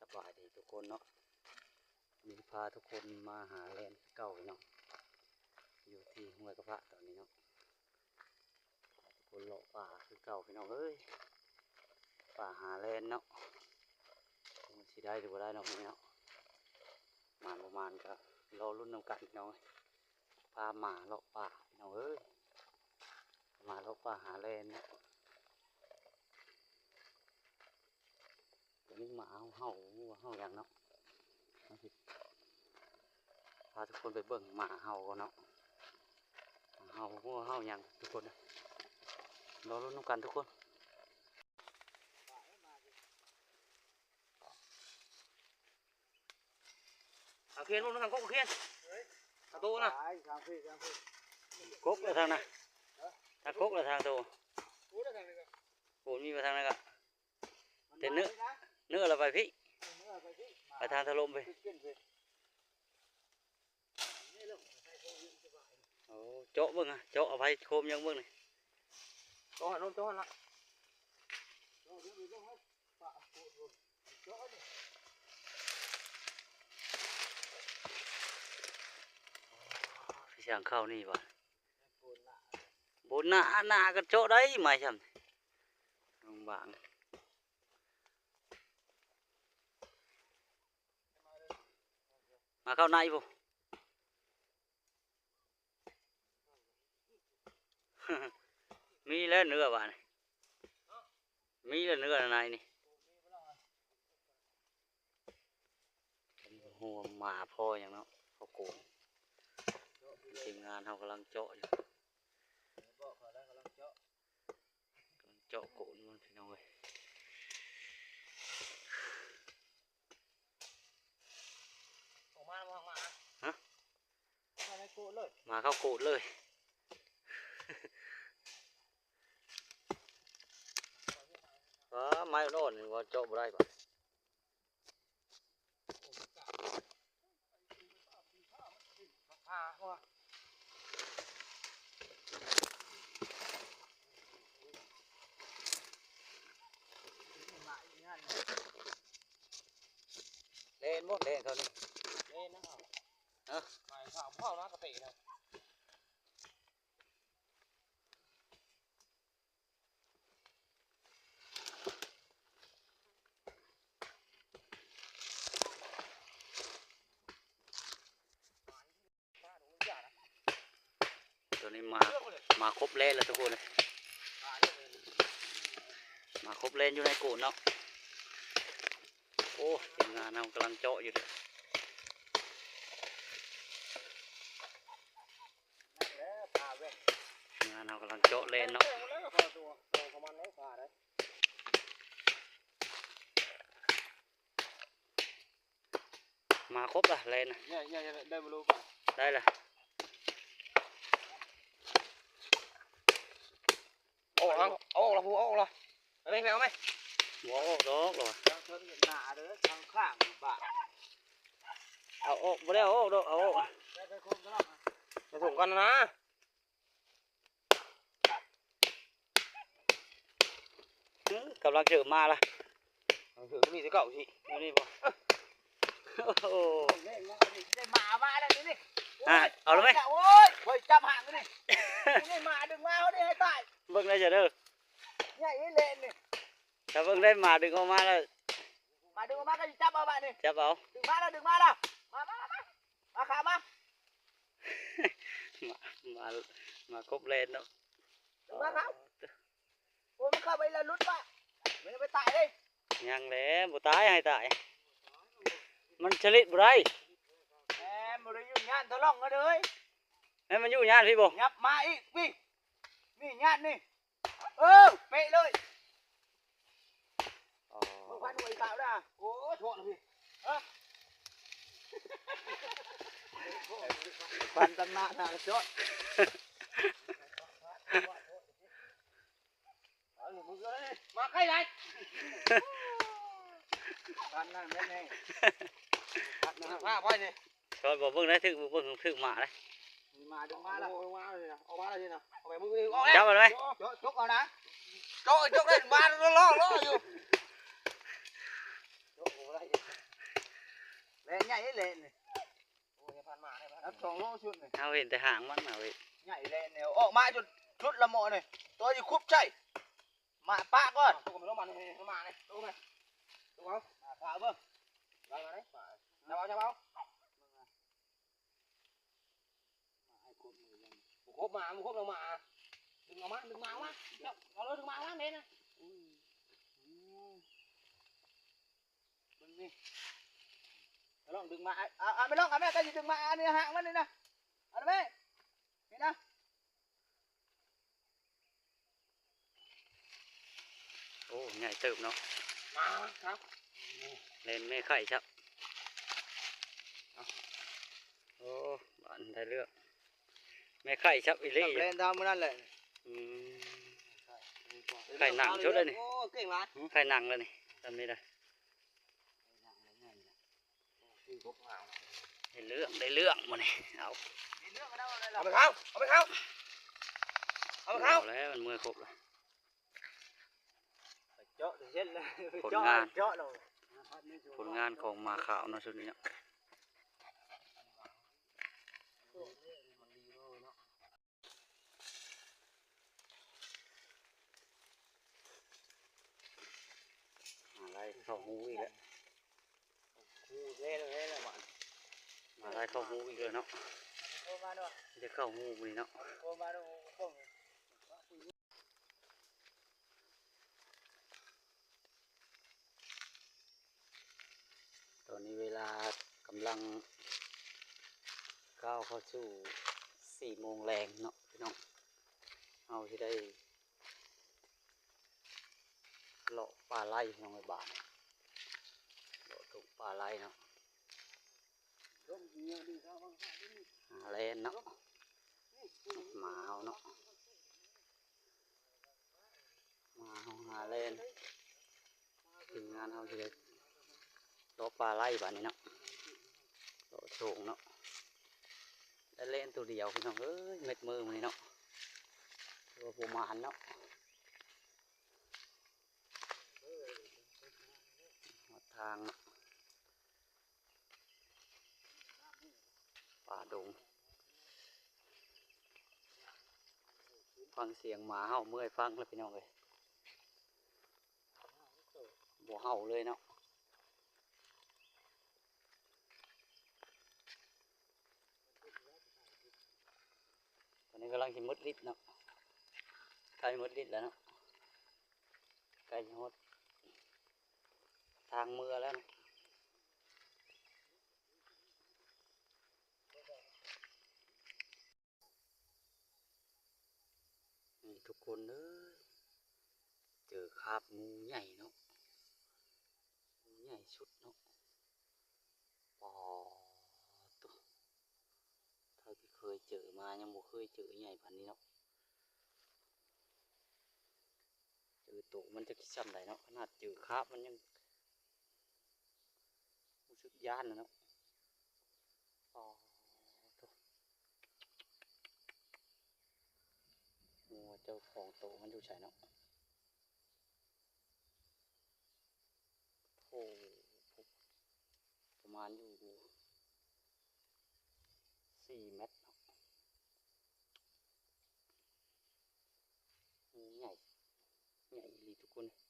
ສະບາຍດີທຸກຄົນເນາະ ມື້ນີ້ພາທຸກຄົນມາຫາແລນຄືເກົ່າເນາະ ຢູ່ທີ່ຫ້ວຍກະພະຕອນນີ້ເນາະ ພາທຸກຄົນເລາະປ່າຄືເກົ່າພີ່ນ້ອງເອີຍ ປ່າຫາແລນເນາະ ຊິໄດ້ຫຼືບໍ່ໄດ້ເນາະມື້ນີ້ເນາະ ໝານບໍ່ໝານກະລໍລຸ້ນນຳກັນພີ່ນ້ອງເອີຍ ພາໝາເລາະປ່າພີ່ນ້ອງເອີຍ ໝາເລາະປ່າຫາແລນເນາະ. ຕອນນີ້ໝາເຮົາເຫົ່າ ຮູ້ວ່າເຫົ່າຫຍັງເນາະ ເຮົາຊິພາທຸກຄົນໄປເບິ່ງໝາເຫົ່າກ່ອນເນາະ ເຫົ່າ ຮູ້ວ່າເຫົ່າຫຍັງທຸກຄົນ ລໍລຸ້ນນຳກັນທຸກຄົນ. ເອົາຄຽນ ເບິ່ງທາງກົກຄຽນ ເອົາໂຕນະ ກົກລະທາງນະ ທາງກົກລະທາງໂຕ ໂອ້ ມີມາທາງນັ້ນກະ ແຕ່ເນື້ອ ເນື້ອລະໄປພີ້ ໄປທາງທະລົມພີ້ ໂອ້ ເຈາະເບິ່ງ ເຈາະເອົາໄຟໂຄມຍັງເບິ່ງນີ້ ເຈາະຫັ້ນ ເຈາະຫັ້ນລະ ຊິສ້າງເຂົ້ານີ້ຫວາ ໂບນໜ້າ ໜ້າກະເຈາະໄດ້ ໄມ້ຊ່ຳ ບາງໆ ມາເຂົ້າໃນພຸ້ນ ມີແລ້ວເນື້ອບາດນີ້ ມີແລ້ວເນື້ອໃນນີ້ ໂອ້ ໝາພໍຫຍັງເນາະ ພໍໂກງ ທີມງານເຮົາກຳລັງເຈາະຢູ່ ກຳລັງເຈາະໂກນມັນພີ່ນ້ອງເອີຍ ອອກມາແລ້ວບໍ່ ອອກມາ ຮະ ມາໃນໂກນເລີຍ ມາເຂົ້າໂກນເລີຍ ເອີ ໄມ້ອ່ອນໆ ນີ້ວ່າເຈາະບໍ່ໄດ້ບາດ ແລ່ນບໍ່ ແລ່ນເຂົ້ານີ້ ແລ່ນນະ ຮະ ໄປເຂົ້າ ເຂົ້າມາກະເຕະນະ. ຕອນນີ້ມາ ມາຄົບແລນແລ້ວທຸກຄົນເອີຍ ມາຄົບແລນຢູ່ໃນໂກນເນາະ ໂອ້ ທີມງານເຮົາກຳລັງເຈາະຢູ່ເດີ. ທີມງານເຮົາກຳລັງເຈາະແລນເນາະ ມາຄົບລະແລນນະ ໄດ້ລະ ອອກລະ ອອກລະ ຜູ້ ອອກລະ ເອົາໄປ ເອົາໄປ ບໍ່ອອກດອກລະ ທາງເທິງເຫັນໜ້າເດີ ທາງຂ້າງບາດ ເອົາອອກ ບໍ່ໄດ້ເອົາອອກດອກ ເອົາອອກ ໄປຖົມກ່ອນນະ ເອີ ກຳລັງເສີມມາລະ ກຳລັງເສີມ ມີແຕ່ເກົ່າຊິ ແນວນີ້ບໍ່ ໂອ້ໂຫ ໄດ້ໝາມາແລ້ວນີ້ ອ່ະ ເອົາລະແມ່ ໂອ້ຍ ຂ້ອຍຈັບຫາງນີ້ ນີ້ໝາດຶງມາເຮົານີ້ໃຫ້ຕາຍ ເບິ່ງໄດ້ເດີ ໃຫຍ່ອີ່ແລນນີ້ ຖ້າເບິ່ງໄດ້ໝາດຶງອອກມາແລ້ວ ໝາດຶງອອກມາກະຊິຈັບເອົາບາດນີ້ ຈັບເອົາ ດຶງມາລະ ດຶງມາລະ ມາ ມາ ມາ ມາ ຂາມາ ມາ ມາຄົບແລນເນາະ ດຶງມາ ຂາ ໂອ້ຍ ມັນເຂົ້າໄປແລ້ວຫຼຸດປະ ມັນຍັງໄປຕາຍເດ້ ຍັງແຫຼະ ບໍ່ຕາຍ ໃຫ້ຕາຍ ມັນສະລິດບໍ່ໄດ້ ແມ່ນບໍ່ໄດ້ຢູ່ຍານທະລ່ອງເດີ ແມ່ນມັນຢູ່ຍານພີ້ບໍ່ ຫຍັບມາອີກພີ້ ນີ້ຍານນີ້ ເອີ ເປະເລີຍ ອໍ ເບິ່ງພັນຫົວອີກເຂົານະ ໂອ້ຍ ໂທດລະພີ້ ຮະ ພັນຕັ້ງໜ້າໜ້າກະຈອດ ມາໃກ້ຫຼາຍ ພັນນັ້ນແມ່ນແຮງ ພັນນັ້ນພາໄວ້ນີ້ ຊອດບໍ່ເບິ່ງໄດ້ ຖືກ ເບິ່ງຖືກໝາໄດ້ ໝາດຶງມາລະ ເອົາມາເລີຍນະ ເອົາມາເລີຍນະ ເອົາໄປ ມຶງ ອອກແລ້ວ ຈັບເອົາໄດ້ ຈົກ ຈົກເອົານະ ຈົກ ຈົກໄດ້ ມາລໍໆຢູ່ ຈົກບໍ່ໄດ້ ສອງໂລຊຸດນີ້ ເຮົາເຫັນແຕ່ຫາງມັນ ເຮົາເຫັນ ໃຫຍ່ແລ້ວ ອອກມາຈົນສຸດລະໝໍນີ້ ໂຕຊິຄຸບໃສ່ ມາປະກ່ອນ ໂຕກໍໄປລົງມາ ລົງມາ ລົງມາ ລົງເອົາ ມາປະເບິ່ງ ໄດ້ມາໄດ້ ຈັບເອົາ ຈັບເອົາ ບໍ່ຄົບມາ ບໍ່ຄົບລະໝໍ ດຶງອອກມາ ດຶງມາອອກມາ ເອົາເລີຍ ດຶງມາອອກມາເດ້ນະ ອືມ ເບິ່ງນີ້ ໄປລອງດຶງມາ ເອົາ ເອົາ ໄປລອງ ເອົາແມ່ ໃກ້ຊິດຶງມາ ອັນນີ້ຫາງມັນນີ້ນະ ເອົາແມ່ ນີ້ນະ ໂອ້ ໃຫຍ່ເຕີບເນາະ ມາຄັບ ແລ່ນແມ່ໄຂ່ຊະ ໂອ້ ບາດໄດ້ເລື່ອງ ແມ່ໄຂ່ຊະອີ່ຫຼີ ແລ່ນຕາມມື້ນັ້ນແຫຼະ ອືມ ໄຂ່ໜັງຊຸດເລີຍນີ້ ໂອ້ ເກັ່ງຫຼາຍ ໄຂ່ໜັງເລີຍນີ້ ຊ່ຳນີ້ໄດ໋ ໄດ້ເລື່ອງ ໄດ້ເລື່ອງມື້ນີ້ ເອົາ ເອົາໄປເຂົາ ເອົາໄປເຂົາ ເອົາໄປເຂົາ ເອົາແລ້ວ ມັນເມື່ອຍຄົບແລ້ວ ເຈາະເຮັດເລີຍ ຜົນງານ ເຈາະ ເຈາະເລີຍ ຜົນງານຂອງໝາຂາວເນາະ ຊຸດນີ້ເນາະ. ມາໄລ່ເຂົ້າຮູອີກແລ້ວ ຮູແລ້ວ ແລ້ວບາດ ມາໄລ່ເຂົ້າຮູອີກແລ້ວເນາະ ໄດ້ເຂົ້າຮູມື້ນີ້ເນາະ. ຕອນນີ້ເວລາກຳລັງກ້າວເຂົ້າສູ່ສີ່ໂມງແລງເນາະພີ່ນ້ອງ ເຮົາຊິໄດ້ເລາະປ່າໄລ່ພີ່ນ້ອງເອີຍ ບາດນີ້ເລາະທົ່ງປ່າໄລ່ເນາະ ຫາແລ່ນເນາະ ໝາເຮົາເນາະ ໝາເຮົາຫາແລ່ນ ທີມງານເຮົາຊິໄດ້ເລາະປ່າໄລ່ບາດນີ້ເນາະ ເລາະໂສງເນາະ ໄດ້ແລ່ນໂຕດຽວພີ່ນ້ອງເອີຍ ເມັດມື້ມື້ນີ້ເນາະ ຖືວ່າບໍ່ໝານເນາະ ຮອດທາງເນາະ ປ່າດົງ ຟັງສຽງໝາເຫົ່າເມື່ອຍຟັງແລ້ວພີ່ນ້ອງເອີຍ ບໍ່ເຫົ່າເລີຍເນາະ ຕອນນີ້ກຳລັງຊິໝົດລິດເນາະ ໃກ້ໝົດລິດແລ້ວເນາະ ໃກ້ຊິຮອດທາງເມືອແລ້ວເນາະ. ນີ້ທຸກຄົນເອີຍ ເຈີຄາບງູໃຫຍ່ເນາະ ງູໃຫຍ່ສຸດເນາະ ປາດໂທ້ ເທົ່າທີ່ເຄີຍເຈີມາຍັງບໍ່ເຄີຍເຈີໃຫຍ່ປານນີ້ເນາະ ເຈີໂຕມັນຈັກຊິຊ່ຳໃດເນາະ ຂະໜາດເຈີຄາບມັນຍັງ ຮູ້ສຶກຢ້ານແລ້ວເນາະ ປາດໂທ້ ບໍ່ຮູ້ວ່າເຈົ້າຂອງໂຕມັນຢູ່ໃສເນາະ ໂອ້ ປະມານຢູ່ສີ່ແມັດເນາະ ງູໃຫຍ່ ໃຫຍ່ອີ່ຫຼີທຸກຄົນ.